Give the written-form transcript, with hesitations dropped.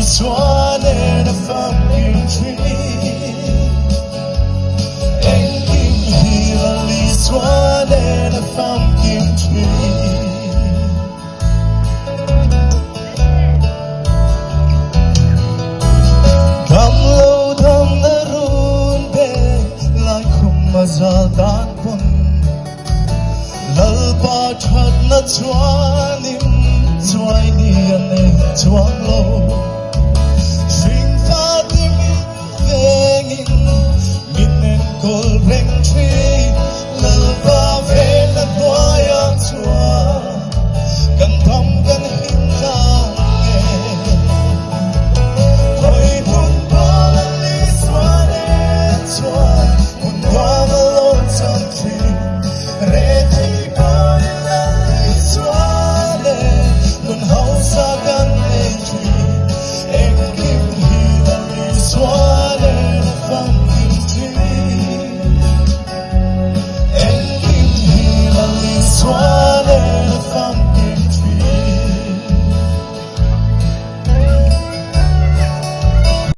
Isua nen a famkim thin. Engkim hi Lal Isua nen a famkim thin. Dam lo dam na run pe lai khum a zal dan pawn Lalpa thatna chuanin chuai ni a nei chuang lo. Hringfa te min vengin min enkawl reng thin. Lalpa venna hnuaiah chuan kan dam kan him tlang e. Hawi hmun pawl a ni sual e chuan hmun nuam a lo chang thin. Rethei pawn lal ni sual e nun hausa kan nei thin. Engkim hi lal ni sual e na famkim thin.